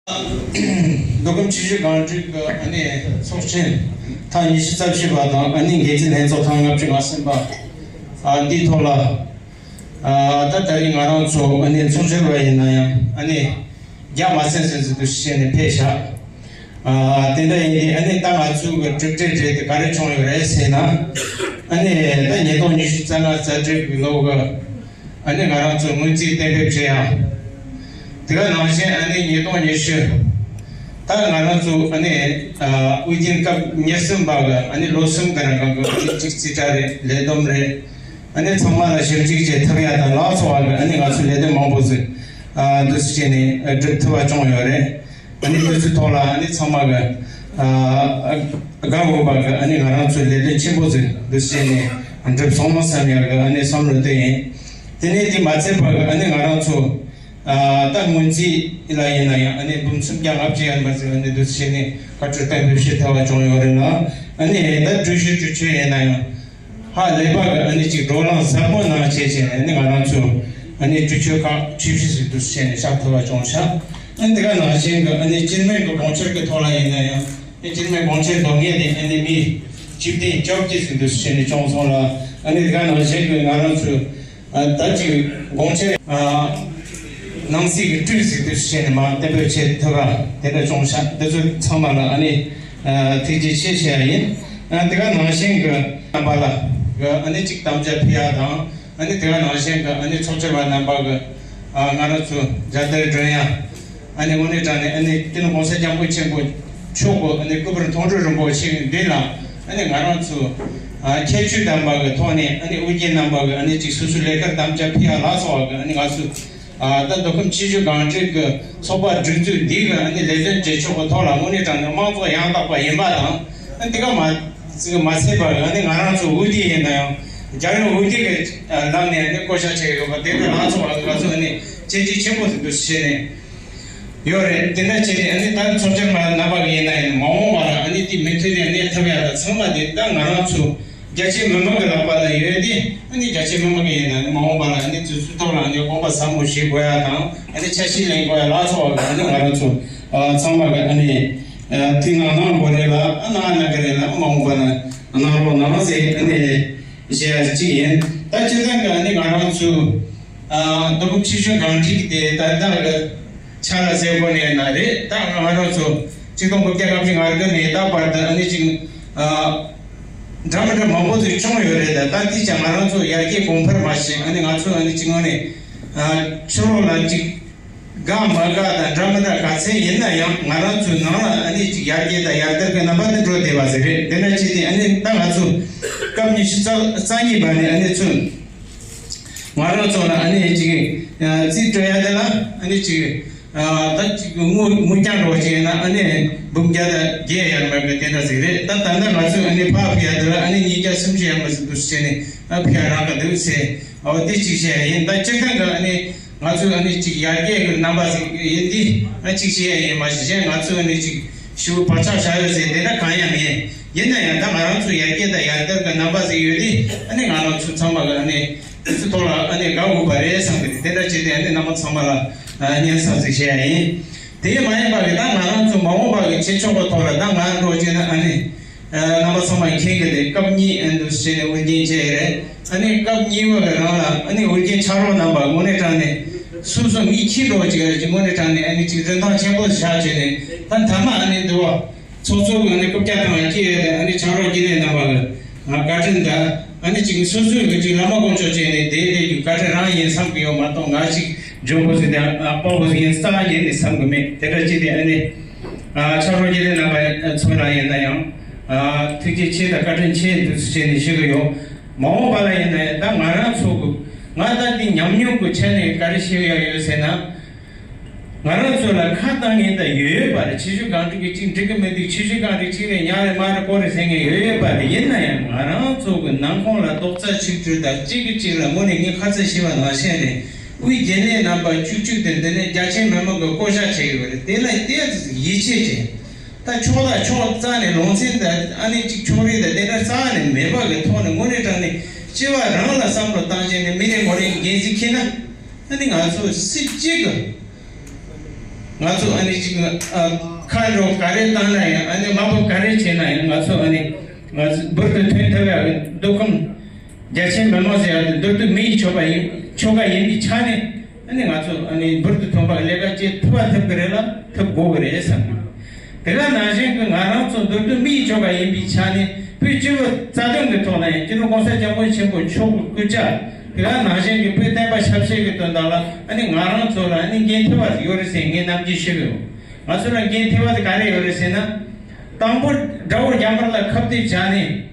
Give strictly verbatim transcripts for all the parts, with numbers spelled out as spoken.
མདོ་ཁམས་ཆུ་བཞི་སྒང་དྲུག་གི་ཨ་ནི་ཚོགས་ཆེན་ཐེངས་ཉི་ཤུ་རྩ་བཞི་པ་དང་ཨ་ནི་འགན་འཛིན་ལྷན་ཚོགས་ཐེངས་ལྔ་བཅུ་ང་གསུམ་པ་ཨ་འདིའི་ཐོག་ལ་ཨ་ད་ད་རིང་ང་རང་ཚོ་ཨ་ནི་ཚོགས་ཆེན་བ་ཡིན་ན་ཡང་ཨ་ནི་རྒྱ་མ་ཚན་ཚན་ཚོད་དུ་བྱས་ནས་ཕེབས་ཤག་ཨ་དེ་འདྲ་ཡིན་དུས་ཨ་ནི་ད་ང་ཚོའི་གི་གྲུབ་འབྲས་རེད་དེ་ག་རེ་བྱུང་ཡོད་རེད་ཟེར་ན། ཨ་ནི་ད་ཉིས་སྟོང་ཉི་ཤུ་རྩ་ལྔ་རྩ་དྲུག་གི་ལོ་གི་ཨ་ནི་ང་རང་ཚོ་སྔོན་རྩིས་གཏན་འབེབས་བྱས་ཡ། དེ་ག་ནང་བཞིན་ཨ་ནི་ཉིས་སྟོང་ཉི་ཤུ་ད་ང་རང་ཚོ་ཨ་ནི་ཨ་དབུས་རྒྱན་སྐབས་ཉེར་གསུམ་པ་གི་ཨ་ནི་ལོ་གསུམ་གི་རིང་གི་ཨ་ནི་གཅིག་རྩིས་ཁྲ་རེད། ལས་བསྡོམས་རེད། ཨ་ནི་ཚང་མ་ལ་ཞིབ་འཇུག་བྱེད་ཐུབ་ཡ་དང་ལ་སོགས་པ་གི་ཨ་ནི་ང་ཚོ་ལས་དོན་མང་པོ་ཞིག་ཨ་འདུག་སེ་བྱས་ནས་ཨ་སྒྲུབ་ཐུབ་པ་བྱུང་ཡོད་རེད། ཨ་ནི་དུས་ཚོད་ཐོག་ལ་ཨ་ནི་ཚང་མ་གི་ཨ་དགའ་འོས་པ་གི་ཨ་ནི་ང་རང་ཚོའི་ལས་དོན་ཆེན་པོ་ཞིག་འདུག་སེ་བྱས་ནས་འགྲུབ་སོང་བསམ་ཡག་གི་ཨ་ནི་བསམ་བློ་དེ་ཡིན། དེ་ནས་དེ་མ་ཚད་པ་གི་ཨ་ནི་ང་རང་ཚོ་ཨ་ད་སྔོན་རྩིས་ལ་ཡིན་ན་ཡང་ཨ་ནི་འབུམ་སུམ་བརྒྱ་ལྔ་བཅུ་ཡར་མར་ཞིག་ཨ་ནི་འདུག་སེ་བྱས་ནས་བཀའ་འཁྲོལ་གཏན་འབེབས་བྱེད་ཐུབ་པ་བྱུང་ཡོད་རེད་ལ། ཨ་ནི་ད་འགྲུལ་བཞུད་འགྲུལ་སྐྱོད་ཡིན་ན་ཡང་ཧ་ལས་པ་གི་ཨ་ནི་ཅིག་བགྲོ་གླེང་ཟབ་མོ་གནང་བྱས་བྱས་ནས་ཨ་ནི་ང་རང་ཚོ་ཨ་ནི་འགྲུལ་སྐྱོད་ཁག་ཆུ་བཞི་ཞིག་འདུག་སེ་བྱས་ནས་བཞག་ཐུབ་པ་བྱུང་ཤག་ཨ་ནི་དེ་ག་ནང་བཞིན་གི་ཨ་ནི་སྤྱི་མོས་ཀྱི་གོང་ཚད་ཀྱི་ཐོག་ལ་ཡིན་ན་ཡང་ཨ་ནི་སྤྱི་མོས་གོང་ཚད་དོན་གཉེར་དེ་ཨ་ནི་མི་བཅུ་བདུན་བཅོ་བརྒྱད་ཞིག་འདུག་སེ་བྱས་ནས་བྱུང་སོང་ལ། ཨ་ནི་དེ་ག་ནང་བཞིན་གི་ང་རང་ཚོ་ཨ་ད་ཅིག་གོང་ཚད་ཨ་ནང་སྲིད་ཀྱི་ཀྲུའུ་ཞིག་འདུག་སེ་བྱས་ནས་མར་གཏན་འབེབས་བྱེད་ཐུབ་པ་དེ་འདྲ་བྱུང་ཤག་དེ་ཚོ་ཚང་མ་ལ་ཨ་ནི་ཨ་ཐུགས་རྗེ་ཆེ་ཞུ་ཡ་ཡིན། ཨ་དེ་ག་ནང་བཞིན་གི་རྣམ་པ་ལ་གི་ཨ་ནི་ཅིག་དམ་བཅའ་ཕུལ་ཡ་དང་། ཨ་ནི་དེ་ག་ནང་བཞིན་གི་ཨ་ནི་ཚོགས་བཅར་བ་རྣམ་པ་གི་ཨ་ང་རང་ཚོ་མཇལ་དར་སྒྲོན་ཡ། ཨ་ནི་དངོས་གནས་དྲང་གནས་ཨ་ནི་སྤྱི་ནོར་༸གོང་ས་༸སྐྱབས་མགོན་ཆེན་པོ་མཆོག་གི་ཨ་ནི་སྐུ་པར་མཐོང་གྲོལ་རིན་པོ་ཆེ་གི་མདུན་ལ་ཨ་ནི་ང་རང་ཚོ་ཨ་ཁྱད་ཆོས་ལྡན་པ་གི་ཐོག་ནས་ཨ་ནི་དབུ་འབྱེད་རྣམ་པ་གི་ཨ་ནི་ཅིག་སོ་སོའི་ལས་ཀར་དམ་བཅའ་ཕུལ་ཡ་ལ་སོགས་པ་གི་ཨ་ནི་ང་ཚོ་ཨ་ད་མདོ་ཁམས་ཆུ་བཞི་སྒང་དྲུག་གི་ཚོགས་པ་སྒྲིག་འཛུགས་འདི་གི་ཨ་ནི་ལས་དོན་བྱེད་ཕྱོགས་གི་ཐོག་ལ་དངོས་གནས་དྲང་གནས་དམངས་གཙོ་ཡང་དག་པ་ཡིན་པ་དང་། ཨ་ནི་དེ་ག་མ་ཚིག་མ་ཚད་པར་ཨ་ནི་ང་རང་ཚོ་དབུ་འབྱེད་ཡིན་ན་ཡང་རྒྱལ་ཡོངས་དབུ་འབྱེད་ཀྱི་ལམ་ནས་ཨ་ནི་བསྐོ་བཞག་བྱས་ཡོད་པ་དེ་འདྲ་ལ་སོགས་པ་ང་ཚོ་ཨ་ནི་བྱས་རྗེས་ཆེན་པོ་ཞིག་འདུག་བྱས་ནས་ཡོད་རེད། དེ་འདྲ་བྱས་ནས་ཨ་ནི་ད་ཚོགས་བཅར་མ་རྣམ་པ་ཡིན་ན་ཡང་མ་འོངས་པ་ལ་ཨ་ནི་དེ་མུ་མཐུད་ནས་གནས་ཐུབ་ཡ་ལ་ཚང་མ་དེ་ད་ང་རང་ཚོ་རྒྱ་ཆེའི་མི་མང་གི་ལག་པ་ལ་ཡོད་དེ། ཨ་ནི་རྒྱ་ཆེའི་མི་མང་གི་ཡིན་ན་ཨ་ནི་མ་འོངས་པ་ལ་ཨ་ནི་དུས་ཚོད་ཐོག་ལ་ཨ་ནི་དགོངས་པ་ཟབ་མོ་བཞེས་དགོས་ཡ་དང་། ཨ་ནི་འཆར་གཞི་ལེན་དགོས་ཡ་ལ་སོགས་པ་ཨ་ནི་ང་རང་ཚོ་ཨ་ཚང་མ་གི་ཨ་ནི་ཨ་ཐུགས་སྣང་གནང་དགོས་རེད་ལ། ཨ་གནང་གནང་གི་རེད་ལ། ཨ་མ་འོངས་པ་ན་གནང་རོགས་གནང་ཟེར་ཨ་ནི་བཤད་ཡ་གཅིག་ཡིན། ད་སྤྱིར་བཏང་གི་ཨ་ནི་ང་རང་ཚོ་ཨ་མདོ་ཁམས་ཆུ་བཞི་སྒང་དྲུག་དེ་ད་ལྟ་གི་ཆ་ལ་གསལ་པོ་ནས་ན་རེད། ད་ང་རང་ཚོ་ཆིག་སྟོང་དགུ་བརྒྱ་ལྔ་བཅུ་ང་དགུ་ནས་ད་བར་དུ་ཨ་ནི་ཅིག་ཨ་འདྲ་མི་འདྲ་མང་པོ་ཞིག་བྱུང་ཡོད་རེད། ད་ད་དེ་ཅང་ང་རང་ཚོ་ཡར་རྒྱས་གོང་འཕེལ་མ་ཕྱིན། ཨ་ནི་ང་ཚོ་ཨ་ནི་ཅིག་ངོ་ནས་ཨ་ཕྱི་ལོགས་ལ་ཅིག་དགའ་མ་དགའ་དང་འདྲ་མི་འདྲ་ག་ཚད་ཡིན་ན་ཡང་ང་རང་ཚོའི་ནང་ལ་ཨ་ནི་ཅིག་ཡར་རྒྱས་དང་ཡར་དར་གྱི་རྣམ་པ་དེ་འགྲོ་བསྡད་པ་ཞིག་རེད། དེ་འདྲ་བྱས་ཏེ་ཨ་ནི་ད་ང་ཚོ་སྐབས་ཉི་ཤུ་རྩ་རྩ་གཉིས་པ་ནས་ཨ་ནི་ཚུར་ང་རང་ཚོ་ལ་ཨ་ནི་ཅིག་ཨ་རྩིས་སྤྲོད་ཡ་དེ་ལ་ཨ་ནི་ཅིག་ཨ་ད་ཅིག་དངུལ་དངུལ་རྐྱང་འགྲོ་བྱས་ན་ཨ་ནི་འབུམ་བརྒྱ་དང་བརྒྱད་ཡར་མར་གྱི་དེ་འདྲ་ཞིག་རེད། ད་ད་ལྟ་ང་ཚོས་ཨ་ནི་ཕར་ཕུལ་ཡ་དེ་ལ་ཨ་ནི་ཉིས་བརྒྱ་སུམ་ཅུ་ཡར་མར་ཞིག་འདུག་ཟེར་ནས་ཨ་ཕུལ་ཡ་རག་གི་འདུག་ཟེར། འོ་དེ་གཅིག་བཤད་ཡ་ཡིན། ད་སྤྱིར་བཏང་གི་ཨ་ནི་ང་ཚོས་ཨ་ནི་ཅིག་ཡར་རྒྱས་ཀྱི་རྣམ་པ་ཞིག་ཡིན་དུས་ཨ་ཅིག་བཤད་ཡ་ཡིན། མ་གཞི་གཞན་ང་ཚོས་ཨ་ནི་ཅིག་ཞེ་པོ་བག་ཆགས་བཞག་ཡོད་ཟེར་དེ་འདྲ་གང་ཡང་མེད། ཡིན་ན་ཡང་ད་ང་རང་ཚོ་ཡར་རྒྱས་དང་ཡར་དར་གྱི་རྣམ་པ་ཞིག་ཡོད་དུས་ཨ་ནི་ང་རང་ཚོ་ཚང་མ་གི་ཨ་ནི་དེ་ཚོ་ཐོག་ལ་ཨ་ནི་དགའ་དགོས་པ་རེད་བསམ་གི་རེད། དེ་འདྲ་བྱས་ཏེ་ཨ་ནི་རྣམ་པ་ཚང་མ་ལ་ཨ་སྙན་སེང་ཞིག་བཤད་ཡ་ཡིན། དེ་མ་ཡིན་པ་གི་ད་ང་རང་ཚོ་མ་འོངས་པ་གི་བྱེད་ཕྱོགས་ཀྱི་ཐོག་ལ་ད་ང་འགྲོ་རྒྱུ་ན་ཨ་ནི་ཨ་རྣམ་པ་ཚང་མ་མཁྱེན་གི་རེད། སྐབས་གཉིས་ཨ་འདུག་བྱས་ནས་དབུ་འབྱེད་བྱས་ཡོད་རེད། ཨ་ནི་སྐབས་གཉིས་པ་གི་རང་ལ་ཨ་ནི་དབུ་འབྱེད་ཕྱག་རོགས་རྣམ་པ་དངོས་གནས་དྲང་གནས་སོ་སོ་མི་ཁྱི་འགྲོ་ཅིག་ཨ་ཅིག་དངོས་གནས་དྲང་གནས་ཨ་ནི་ཅིག་རིན་ཐང་ཆེན་པོ་བཞག་བྱས་ནས་ད་མཐའ་མ་ཨ་ནི་འདུག་བ། ཚོགས་གཙོ་གི་ཨ་ནི་རྐུབ་བཀྱག་བཏང་བའི་སྐྱེས་ཡོད་དེ་ཨ་ནི་ཕྱག་རོགས་སྐྱེས་ནས་རྣམ་པ་གི་ང་བཀའ་དྲིན་དང་ཨ་ནི་གཅིག་སོ་སོའི་གི་གཅིག་བླ་མ་དཀོན་མཆོག་བཅས་ནས་དེའི་དེ་གི་བཀའ་དྲིན་རང་ཡིན་བསམ་གི་ཡོད་མ་གཏོགས་ང་གཅིག་འཇོན་པོ་ཟིག་དང་དཔའ་བོ་ཟིག་ཡིན་རྩ་བ་ཉིད་ནས་བསམ་གི་མེད། དེ་འདྲ་བྱས་ཏེ་ཨ་ནི་ཕྱག་རོགས་སྐྱེས་ནས་རྣམ་པ་ཚོ་ལ་ཡིན་ན་ཡང་ཐུགས་རྗེ་ཆེ་དང་བཀའ་དྲིན་ཆེ་འདུག་ཟེར་ནས་ཞུ་གི་ཡོད། མ་འོངས་པ་ལ་ཡིན་ན་ཡང་ད་ང་རང་ཚོ་གི་ང་ད་འདི་ཉམས་མྱོང་གི་ཆ་ནས་ག་རེ་ཤེས་ཡ་ཡོད་ཟེར་ན། ང་རང་ཚོ་ལ་ཁ་གཏང་མཁན་དང་ཡོད་ཡོད་པ་རེད། ཆུ་བཞི་སྒང་དྲུག་གི་གཅིག་འགྲིག་གི་མི་འདུག་ཆུ་བཞི་སྒང་དྲུག་གཅིག་རེད། ཉག་རེད། མ་རེད། ཀོ་རེད་ཟེར་མཁན་ཡོད་ཡོད་པ་རེད། ཡིན་ན་ཡང་ང་རང་ཚོ་གི་ནང་ཁོངས་ལ་རྡོག་རྩ་ཆིག་སྒྲིལ་དང་གཅིག་གིས་གཅིག་ལ་དངོས་གནས་ངས་ཁ་ཚ་ཞེས་པ་ནང་བཞིན་རེད། དབུས་རྒྱུན་ལས་རྣམ་པ་བཅུ་གཅིག་དེ་འདི་ནས་རྒྱ་ཆེའི་མི་མང་གིས་བསྐོ་བཞག་བྱས་ཡོད་རེད། དེ་ལ་ཏོག་ཙམ་ཡིད་ཆེས་བྱས། ད་ཕྱོགས་དང་ཕྱོགས་རྩ་ནས་ལུང་ཚན་དང་ཨ་ནི་གཅིག་ཕྱོགས་རིས་དང་དེ་འདྲ་རྩ་ནས་མེད་པ་གི་ཐོག་ནས་དངོས་གནས་དྲང་གནས་སྤྱི་བ་རང་ལ་བསམ་བློ་བཏང་བྱས་ནས་མི་རེ་ངོ་རེ་འགན་འཛིན་འཁྱེར་ན། ཨ་ནི་ང་ཚོ་སྲིད་སྤྱི་གི་ ང་ཚོ་ཨ་ནི་ཅིག་ཨ་ཁ་འགྲོ་ག་རེ་བཏང་ན་ཡང་ཨ་ནི་མ་འབབ་ག་རེ་བྱས་ན་ཡང་ང་ཚོ་ཨ་ནི་ང་ཚོ་འབུར་དུ་ཐོན་ཐུབ་ཡག་གི་མདོ་ཁམས་རྒྱ་ཆེ་མི་མང་ཟེར་ཡག་དེ་མདོ་སྟོད་མི་ཡི་ཆོལ་ཁ་ཡིན་ཆོལ་ཁ་ཡིན་པའི་ཆ་ནས་ཨ་ནི་ང་ཚོ་ཨ་ནི་འབུར་དུ་ཐོན་པ་ལས་ཀ་བྱེད་ཐུབ་པ་ཐུབ་གི་རེད་ལ་ཐུབ་དགོས་གི་རེད་བསམ་གི། དེ་ག་ནང་བཞིན་གི་ང་རང་ཚོ་མདོ་སྟོད་མི་ཡི་ཆོལ་ཁ་ཡིན་པའི་ཆ་ནས་བོད་སྤྱི་བོ་རྩ་དོན་གི་ཐོག་ལ་ཡང་སྤྱི་ནོར་༸གོང་ས་༸སྐྱབས་མགོན་ཆེན་པོ་མཆོག་གི་སྐུ་ཕྱྭ། དེ་ག་ནང་བཞིན་གྱི་བོད་བསྟན་པ་ཆབ་སྲིད་ཀྱི་དོན་དག་ལ་ཨ་ནི་ང་རང་ཚོ་ལ་ཨ་ནི་འགན་ཐེ་བ་ཡོད་རེད་ཟེར་ངས་ནམ་རྒྱུན་ཞུ་གི་ཡོད། ང་ཚོ་ལ་འགན་ཐེ་བ་དེ་ག་རེ་ཡོད་རེད་ཟེར་ན། དང་པོ་དགྲ་བོ་རྒྱ་དམར་ལ་ཁ་གཏད་བྱས་ནས་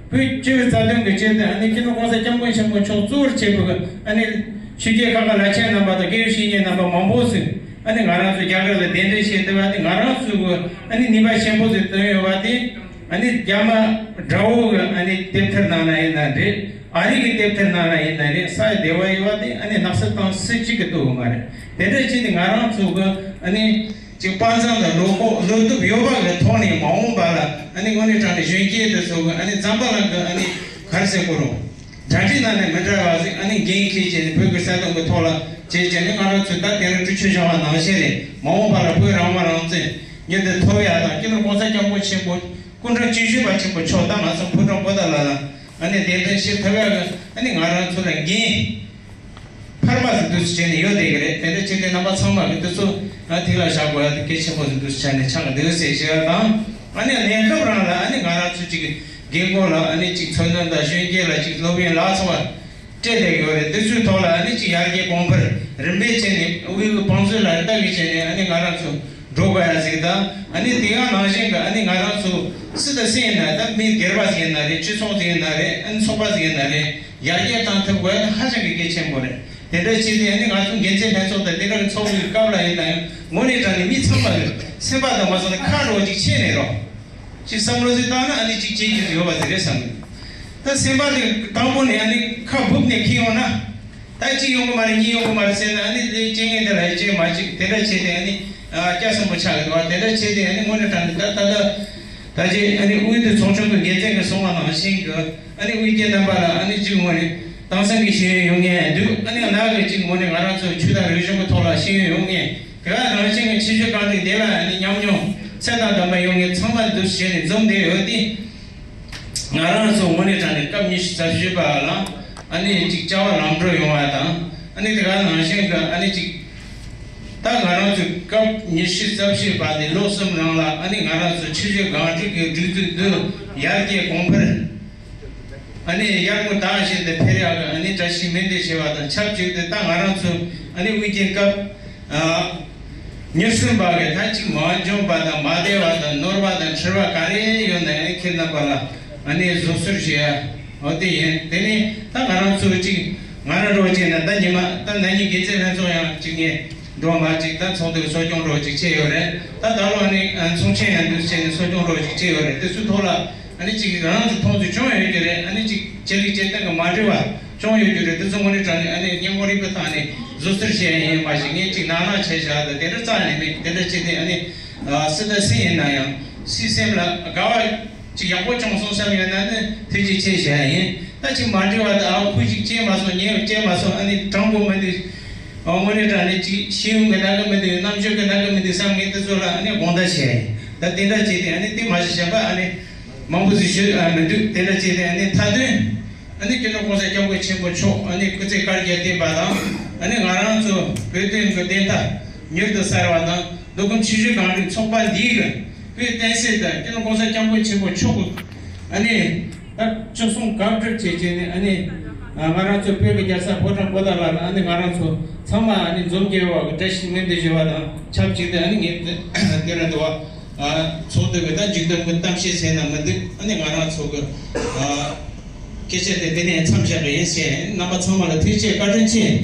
བོད་སྤྱི་བའི་རྩ་དོན་གྱི་ཆེད་དུ་ཨ་ནི་སྤྱི་ནོར་༸གོང་ས་༸སྐྱབས་མགོན་ཆེན་པོ་མཆོག་གཙོ་བོར་བྱས་པའི་ཨ་ནི་ཆོས་བརྒྱུད་ཁག་གི་བླ་ཆེན་རྣམ་པ་དང་དགེ་བའི་བཤེས་གཉེན་རྣམ་པ་མང་པོ་ཞིག་ཨ་ནི་ང་རང་ཚོ་རྒྱ་གར་ལ་གདན་འདྲེན་བྱས་ཏེ་བ་ཨ་ནི་ང་རང་ཚོ་གི་ཨ་ནི་ནུས་པ་ཆེན་པོ་ཞིག་བཏོན་ཡོད་པ་དེ། ཨ་ནི་རྒྱ་དམར་དགྲ་བོ་གི་ཨ་ནི་དེབ་ཐེར་ནང་ན་ཡིན་ན་རེད། ཨ་རི་གི་དེབ་ཐེར་ནང་ན་ཡིན་ན་རེད། ས་ཡ་སྡེ་བ་ཡོད་པ་དེ་ཨ་ནི་ནག་སུ་དང་སུ་གཅིག་གི་ལྟོས་གི་མ་རེད། དེ་འདྲ་བྱས་ནས་ང་རང་ཚོ་གི་ཨ་ནི་ཅིག་དཔའ་མཛངས་དང་བློ་ཁོག་བློ་སྟོབས་ཡོད་པ་གི་ཐོག་ནས་མ་འོངས་པ་ལ་ཨ་ནི་དངོས་གནས་དྲང་གནས་གཞོན་སྐྱེས་དེ་ཚོ་གི་ཨ་ནི་འཛམ་བུ་གླིང་གི་ཨ་ནི་ག་རེ་ཟེར་དགོས་རུང་། གྲ་སྒྲིག་ནང་ནས་མི་འདྲ་བ་ཞིག་ཨ་ནི་འགན་འཁྱེར་བྱས་ནས་བོད་ཀྱི་ས་དོན་གྱི་ཐོག་ལ་བྱས་བྱས་ནས་ང་རང་ཚོས་ད་དེ་རིང་ཀྲུའུ་ཆུན་ཞང་བ་ནང་བཞིན་རེད། མ་འོངས་པ་ལ་བོད་རང་དབང་རང་བཙན་མྱུར་དུ་ཐོབ་ཡག་དང་སྤྱི་ནོར་༸གོང་ས་༸སྐྱབས་མགོན་ཆེན་པོ་སྐུ་ཕྲེང་བཅུ་བཞི་པ་ཆེན་པོ་མཆོག་དང་ང་ཚོ་ཕོ་བྲང་པོ་ཏཱ་ལ་ལ་ཨ་ནི་གདན་འདྲེན་ཞུ་ཐུབ་ཡག་གི་ཨ་ནི་ང་རང་ཚོ་ལ་འགན་འཕར་མ་ཟིག་འདུག་སེ་བྱས་ནས་ཡོད་བསྡད་ཀྱི་རེད། དེ་འདྲ་བྱས་ཏེ་རྣམ་པ་ཚང་མ་གི་འདི་ཚོ་ང་དེ་ལ་བཞག་དགོས་ཡག་དེ་གལ་ཆེན་པོ་ཟིག་འདུག་སེ་བྱས་ནས་ཆགས་ཀྱི་འདུག་ཟེར་ཞུ་ཡག་དང་ཨ་ནི་གནས་སྐབས་རང་ལ་ཨ་ནི་ང་རང་ཚོ་གཅིག་གི་རྒན་རྒོན་ལ་ཨ་ནི་གཅིག་འཚོ་སྣོན་དང་གཞོན་སྐྱེས་ལ་གཅིག་སློབ་ཡོན་ལ་སོགས་པ་སྤྲད་བསྡད་ཡོད་རེད། འདི་ཚོའི་ཐོག་ལ་ཨ་ནི་གཅིག་ཡར་རྒྱས་གོང་འཕེལ་རིམ་པས་བྱས་ནས་དབུས་ཀྱི་བང་མཛོད་ལ་ལྟ་གི་བྱས་ནས་ཨ་ནི་ང་རང་ཚོ་འགྲོ་དགོས་ཡག་ཟིག་དང་ཨ་ནི་དེ་ག་ནང་བཞིན་གྱི་ཨ་ནི་ང་རང་ཚོ་སུ་དང་སུ་ཡིན་ན་ད་མི་སྒེར་པ་ཟིག་ཡིན་ན་རེད། སྤྱི་ཚོགས་ཟིག་ཡིན་ན་རེད། ཨ་ནི་ཚོགས་པ་ཟིག་ཡིན་ན་རེད། ཡར་རྒྱས་བཏང་ཐུབ་དགོས་ཡག་དེ་ཧ་ཅང་གི་གལ་ཆེན་པོ་རེད། དེ་འདྲ་བྱས་ཏེ་ཨ་ནི་ང་ཚོ་འགན་འཛིན་ལྷན་ཚོགས་དང་དེ་འདྲ་གི་ཚོགས་པའི་སྐབས་ལ་ཡིན་ན་ཡང་དངོས་གནས་དྲང་གནས་མི་ཚང་མ་གི་སེམས་པ་དང་མ་སོང་ན་ཁ་རོག་ཅིག་ཕྱེ་ནས་རོགས། ཅིག་བསམ་བློ་ཞིག་བཏང་ན་ཨ་ནི་ཅིག་བྱེད་རྒྱུ་ཡོད་པ་ཟིག་རེད་བསམ་གི། ད་སེམས་པ་དེ་དང་པོ་ནས་ཨ་ནི་ཁ་སྦུབ་ནས་འཁྱེར་ཡོང་ན། ད་གཅིག་ཡོང་གི་མ་རེད། གཉིས་ཡོང་གི་མ་རེད་ཟེར་ན་ཨ་ནི་དེ་རྐྱེན་ངན་དེ་ལ་ཡི་རྐྱེན་མ་གཅིག་དེ་འདྲ་བྱས་ཏེ་ཨ་ནི་སྐྱ་སོན་པོ་ཆགས་གི་འདུག་བ། དེ་འདྲ་བྱས་ཏེ་ཨ་ནི་དངོས་གནས་དྲང་གནས་ད་ད་ད་ད་ཅིག་ཨ་ནི་དབུས་དེ་ཚོགས་ཆུང་གི་འགན་འཛིན་གྱིས་གསུངས་པ་ནང་བཞིན་གི་ཨ་ནི་དབུས་རྒྱལ་རྣམ་པ་ལ་ཨ་ནི་གཅིག་དངོས་གནས་དྭངས་གཙང་གི་ཤེས་ཡོན་ཡོད་མཁན་འདུག་ཨ་ནི་ང་རང་གི་གཅིག་དངོས་གནས་ང་རང་ཚོ་ཆོས་དང་རིག་གཞུང་གི་ཐོག་ལ་ཤེས་ཡོན་ཡོད་མཁན། དེ་ག་ནང་བཞིན་གྱི་ཆེད་སྤྱོད་རྐང་གྲས་དེ་ལ་ཨ་ནི་ཉམས་མྱོང་ཚད་དང་ལྡན་པ་ཡོད་མཁན་ཚང་མ་འདུ་བྱས་ནས་འཛོམས་བསྡད་ཡོད་དེ། ང་རང་ཚོ་དངོས་གནས་དྲང་གནས་སྐབས་ཉི་ཤུ་རྩ་བཞི་པ་ལ་ཨ་ནི་གཅིག་བྱ་བ་ལམ་འགྲོ་ཡོང་བ་དང་ཨ་ནི་དེ་ག་ནང་བཞིན་གྱི་ཨ་ནི་གཅིག་ད་ང་རང་ཚོའི་སྐབས་ཉི་ཤུ་རྩ་བཞི་པ་དེ་ལོ་གསུམ་རིང་ལ་ཨ་ནི་ང་རང་ཚོ་ཆེད་སྤྱོད་རྐང་གྲས་ཀྱི་སྒྲིག་འཛུགས་འདི་ཡར་རྒྱས་གོང་འཕེལ། ཨ་ནི་ཡར་ངོ་ཟླ་བཞིན་དུ་འཕེལ་ཡག་གི་ཨ་ནི་བཀྲ་ཤིས་སྨོན་འདུན་ཞུ་བ་དང་ཆབས་ཅིག་ཏུ་ད་ང་རང་ཚོ་ཨ་ནི་དབུས་རྒྱལ་ཁབ་ཨ་མྱུར་སོན་པ་གི་ད་ཅིག་མ་འཇོན་པ་དང་མ་བདེ་བ་དང་ནོར་བ་དང་འཁྲུལ་བ་ག་རེ་ཡོད་ན་ཨ་ནི་ཁྱེད་རྣམ་པ་ལ་ཨ་ནི་བཟོད་གསོལ་ཞུ་ཡ་འོ་དེ་ཡིན། དེ་ནས་ད་ང་རང་ཚོ་ཅིག་ང་རང་འགྲོ་ཅིག་ན་ད་ཉི་མ་ད་ན་ནིང་འགན་འཛིན་ལྷན་ཚོགས་ཡང་ཅིག་ངས། འགྲོ་མ་ཅིག་ད་ཚོགས་འདུ་གསོ་སྐྱོང་རོགས་ཅིག་བྱས་ཡོད་རེད། ད་ད་ལོ་ནི་ཚོགས་ཆེན་ཡང་འདུག་བྱས་ནས་གསོ་སྐྱོང་རོགས་ཅིག་བྱས་ཡོད་རེད། དེ་ཚོའི་ཐོག་ལ་ཨ་ནི་ཅིག་རང་ཚོ་མཐོང་ཚུལ་བྱུང་ཡོད་ཀྱི་རེད། ཨ་ནི་ཅིག་བྱེད་ལུགས་བྱེད་སྟངས་ཀྱི་མ་འགྲིག་པ་བྱུང་ཡོད་ཀྱི་རེད། དེ་ཚོ་དངོས་གནས་དྲང་གནས་ཨ་ནི་སྙིང་ཁོང་རུས་པའི་ཐོག་ནས་བཟོད་གསོལ་བྱས་ཡིན་མ་གཞི་ངས་ཅིག་ནག་ནག་བྱས་བཞག་ད་དེ་འདྲ་རྩ་ནས་མེད། དེ་འདྲ་བྱས་ཏེ་ཨ་ནི་སུ་དང་སུ་ཡིན་ན་ཡང་སུའི་སེམས་ལ་དགའ་བ། ཅིག་ཡག་པོ་བྱུང་སོང་བསམ་ཡོད་ན་ནི་ཐུགས་རྗེ་ཆེ་ཞུ་ཡ་ཡིན། ད་ཅིག་མ་འགྲིག་པ་དང་ཨ་ཁུ་ཅིག་སྐྱེས་མ་སོང་ཉེ་བར་སྐྱེས་མ་སོང་ཨ་ནི་དྲང་པོ་མི་འདུག་ཨ་དངོས་གནས་དྲང་གནས་ཅིག་ཤེས་ཡོན་གྱི་ནང་གི་མི་འདུག་རྣམ་དཔྱོད་ཀྱི་ནང་གི་མི་འདུག་བསམ་ངས་དེ་ཚོ་ལ་ཨ་ནི་དགོངས་དག་བྱས་ཡིན། ད་དེ་འདྲ་བྱས་ཏེ་ཨ་ནི་དེ་མ་གཞི་གཞན་པ་ཨ་ནི་མང་པོ་ཟིག་ཞུ་ཨ་མི་འདུག་དེ་འདྲ་བྱས་ཏེ་ཨ་ནི་མཐའ་དོན་ཨ་ནི་སྤྱི་ནོར་༸གོང་ས་༸སྐྱབས་མགོན་ཆེན་པོ་མཆོག་ཨ་ནི་སྐུ་ཚེ་བསྐལ་བརྒྱར་བརྟན་པ་དང་ཨ་ནི་ང་རང་ཚོ་བོད་དོན་གྱི་བདེན་མཐའ་མྱུར་དུ་གསལ་བ་དང་མདོ་ཁམས་ཆུ་བཞི་སྒང་དྲུག་ཚོགས་པ་འདིའི་གི་བོད་བསྟན་སྲིད་དང་སྤྱི་ནོར་༸གོང་ས་༸སྐྱབས་མགོན་ཆེན་པོ་མཆོག་གི་ཨ་ནི་ད་སྤྱི་སྲུང་གང་ཐུབ་བྱེད་བྱས་ནས་ཨ་ནི་ང་རང་ཚོ་བོད་ཀྱི་རྒྱལ་ས་ཕོ་བྲང་པོ་ཏཱ་ལ་ལ་ཨ་ནི་ང་རང་ཚོ་ཚང་མ་ཨ་ནི་འཛོམས་དགོས་པ་གི་བཀྲ་ཤིས་སྨོན་འདུན་ཞུ་བ་དང་ཆབས་ཅིག་ཏུ་ཨ་ནི་ངས་དེ་ར་འདུག་བ་ཚོགས་འདུ་གི་ད་མཇུག་བསྡོམས་གི་གཏམ་བཤད་ཟེར་ན་མི་འདུག་ཨ་ནི་ང་རང་ཚོ་གི་སྐད་ཆ་དེ་འདི་ནས་མཚམས་བཞག་གི་ཡིན་ཟེར། རྣམ་པ་ཚང་མ་ལ་ཐུགས་རྗེ་ཆེ་བཀའ་དྲིན་ཆེ།